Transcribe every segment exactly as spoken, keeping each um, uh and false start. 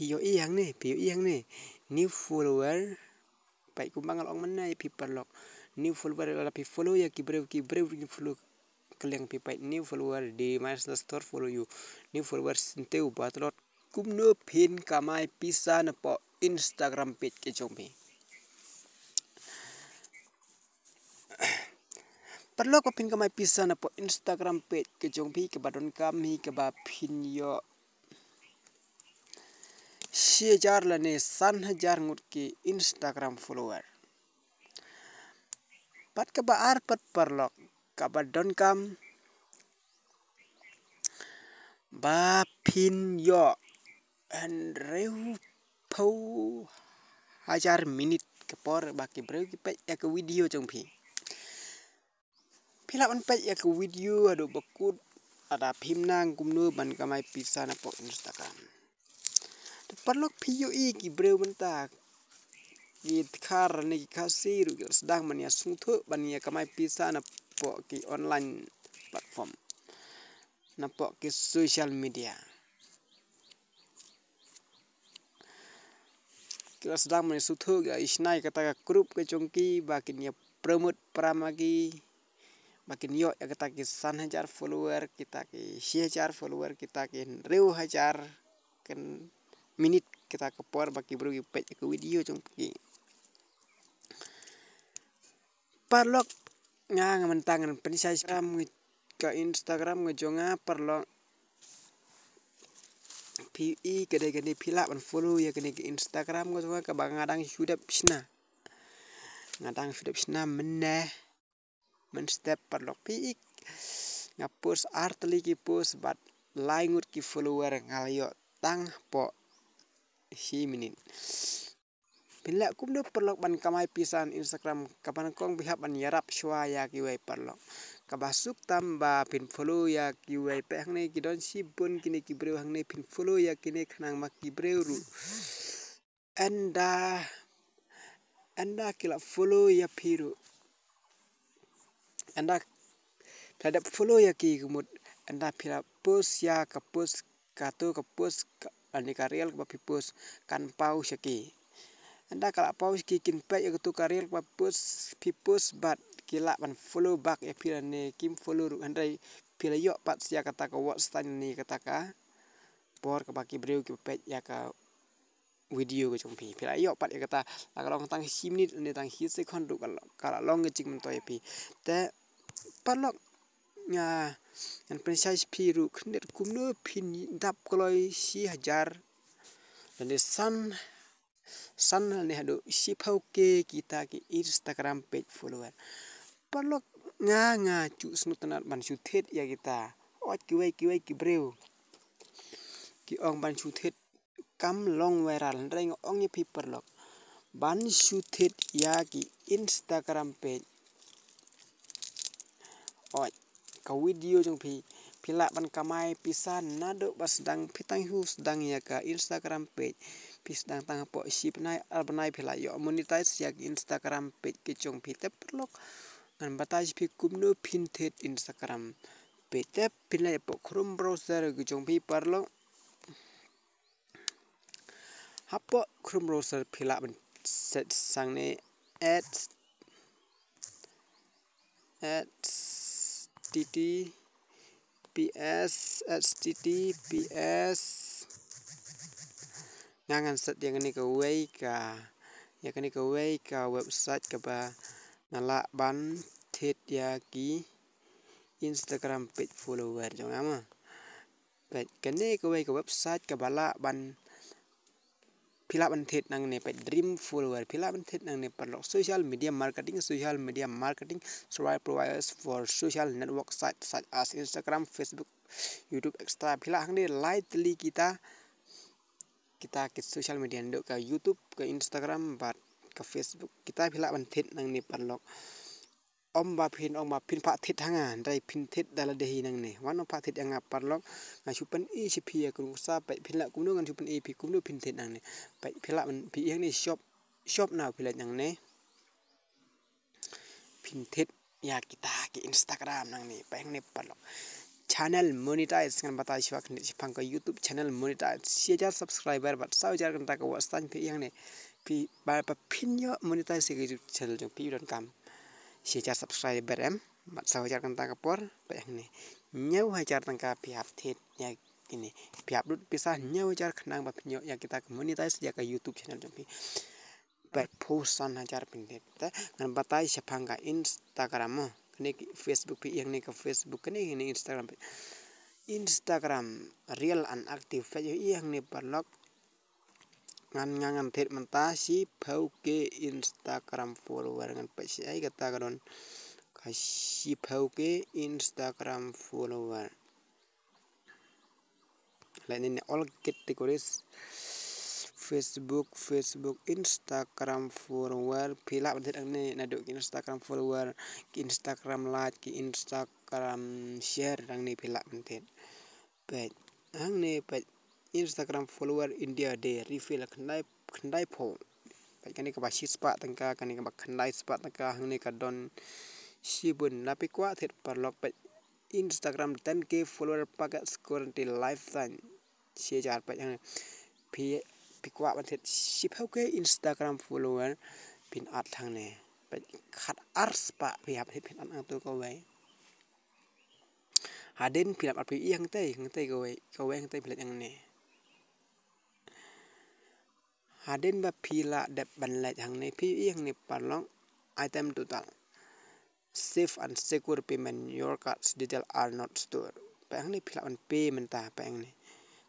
Ïohi hangne, phi ïohi hangne. New follower. Peit kumba nga la ong mynne ïa phi paralok. New follower, lada phi follow ïa ki briew, ki briew ki follow kylliang phi. Peit new follower, the My Insta Store follow you. New follower, syntiew ba tlot kumno phin kamai pisa na poh Instagram page ka jong phi. Paralok, ba phin kamai pisa na poh Instagram page ka jong phi, kaba donkam hi kaba phin ïoh shi hajar lane san hajar ngut ki Instagram follower. Bad kaba ar pat paralok, kaba donkam ba phin ïoh hynriewphew hajar minit ka por ba ki briew ki peit ïa ka video jong phi. Phi lah ban peit ïa ka video haduh ba kut, lada phim nang kumno ban kamai pisa na poh Instagram. Te paralok, phi ïohi ki briew mynta, ki Dkhar ne ki Khasi ruh ki sdang ban ïa sngewthuh ban ïa kamai pisa na poh ki online platform, na poh ki social media. Ki la sdang ban ïa sngewthuh, ki la ïa shna ïa kata ka group ka jong ki ba kin ïa promote para ma ki, ba kin ïoh ïa kata ki san hajar follower, kita ki shi hajar follower, kita ki hynriew hajar kan minit, kita ka por ba ki briew ki peit ïa ka video jong ki. Paralok, nga, nga mynta ngan pynshai shram ka Instagram ka jong nga paralok. Phi i ka dei kane, phi lah ban follow ïa kane ka Instagram ka jong nga kaba nga dang shu dep shna. Nga dang shu dep shna mynne. Mynstep paralok, phi i nga post ar tylli ki post bad lai ngut ki follower nga la ïoh tang hapoh shi minit. Phin leh kumno paralok ban kamai pisa na Instagram, kaba nyngkong phi hap ban ïarap shuwa ïa kiwei paralok. Kaba suk tam ba phin follow ïa kiwei, peit hangne ki don shibun kine ki briew hangne, phin follow ïa kine khnang ba ki briew ruh ynda, ynda ki la follow ïa phi ruh, ynda phi la dep follow ïa ki ka mut, ynda phi la post ïa ka post, kato ka post ka, lane ka reel kaba phi post kan paw sha ki. Ynda ka la paw sha ki, kin peit ïa kato ka reel kaba post, phi post bad ki lah ban follow back ïa phi lane kim follow ruh, hynrei phi la ïoh pat ïa kata ka watch time ne kata ka por kaba ki briew ki peit ïa ka video ka jong phi. Phi la ïoh pat ïa kata, la ka long tang shi minit ne tang shi second ruh ka la, ka la long ka jingmyntoi ïa phi. Te paralok, nga, ngan pynshai sha phi ruh khyndiat kumno phin dap kloi shi hajar lane san, san lane haduh shiphew K kita ki Instagram page follower. Paralok, nga, nga ju sngewtynnat ban shu thied ïa kita. Ot kiwei kiwei ki briew ki ong ban shu thied kam long viral, hynrei nga ong ïa phi paralok, ban shu thied ïa ki Instagram page. Ot, ka video jong phi, phi lah ban kamai pisa naduh ba sdang, phi tang shu sdang ïa ka Instagram page. Phi sdang tang hapoh shi bnai ar bnai phi la ïoh monetize ïa ka Instagram page ka jong phi. Te paralok, ngan batai sha phi kumno phin thied Instagram page. Te phin leit hapoh Chrome browser ka jong phi paralok. Hapoh Chrome browser phi lah ban search hangne H, H T T P S, H T T P S. Nga ngan search ïa kane kawei ka, ïa kane kawei ka website kaba nga lah ban thied ïa ki Instagram page follower jong nga ma. Peit kane kawei ka website kaba lah ban, phi lah ban thied nangne, peit Dream Follower, phi lah ban thied nangne paralok. Social media marketing, social media marketing service providers for social network sites such as Instagram, Facebook, YouTube, et cetera. Phi lah hangne lai tylli kita, kita ki social media, naduh ka YouTube, ka Instagram bad ka Facebook. Kita phi lah ban thied nangne paralok. Ym ba phin ong ba phin phah thied ha nga, hynrei phin thied da lade hi nangne. Wat nym phah thied ïa nga paralok, nga shu pyni sha phi ïa ka nuksa, peit phin lah kumno, ngan shu pyni phi kumno phin thied nangne. Peit phi lah ban phi ïa hangne shop, shop now phi lah nangne. Phin thied ïa kita ki Instagram nangne, peit hangne paralok. channel monetize, ngan batai shuwa khyndiat shaphang ka YouTube channel monetize. Shi hajar subscriber bad saw hajar kynta ka watch time phi ïa hangne. Phi ba, ba phin ïoh monetize ïa ka YouTube channel jong phi, u donkam shi hajar subscriber em bad saw hajar kynta ka por, peit hangne. Hynñiew hajar tyngka phi hap thied ïa kine. Phi hap lut pisa hynñiew hajar khnang ba phin ïoh ïa kita ka monetize ïa ka YouTube channel jong phi. Peit, phew san hajar phin thied. Te ngan batai shaphang ka Instagram mo. Kane ki Facebook phi ïa hangne ka Facebook, kane, kane Instagram. Peit, Instagram reel unactive. Peit ïa hangne paralok. Ngan, ngan, ngan thied mynta shiphew K Instagram follower, ngan peit shaei kata ka don ka shiphew K Instagram follower. Lane ne all categories, Facebook, Facebook, Instagram follower, phi lah ban thied hangne naduh ki Instagram follower, ki Instagram like, ki Instagram share, hangne phi lah ban thied. Peit hangne, peit, Instagram follower in a day, refill khyndai, khyndaiphew. Peit kane kaba shispah tyngka, kane kaba khyndaiphew tyngka, hangne ka don shibun. Lada phi kwah thied paralok, peit, Instagram ten K follower package guarantee lifetime. Shi hajar, peit hangne. Phi, phi kwah ban thied shiphew K Instagram follower, phin add hangne. Peit, khat arspah phi hap thied, phin add hangto kawei. Hadien phi lah ban phi ïa hangtei, hangtei kawei, kawei hangtei phi leit hangne. Hadien ba phi lah dep ban leit hangne, phi ïa hangne paralok, item total. Safe and secure payment, your card's detail are not stored. Peit hangne phi lah ban pay mynta, peit hangne.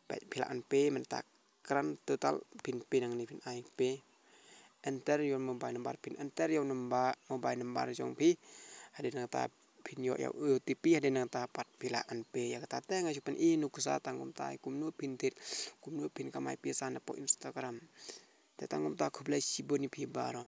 Peit phi lah ban pay mynta, grand total phin pay nangne, phin ai pay. Enter your mobile number, phin enter ïa u number, mobile number jong phi. Hadien nangta phin ïoh ïa u O T P, hadien nangta pat phi lah ban pay ïa kata. Te nga shu pyni nuksa tang kumta, kumno phin thied, kumno phin kamai pisa napoh Instagram. Te tang kumta, khublei shibun ïa phi baroh.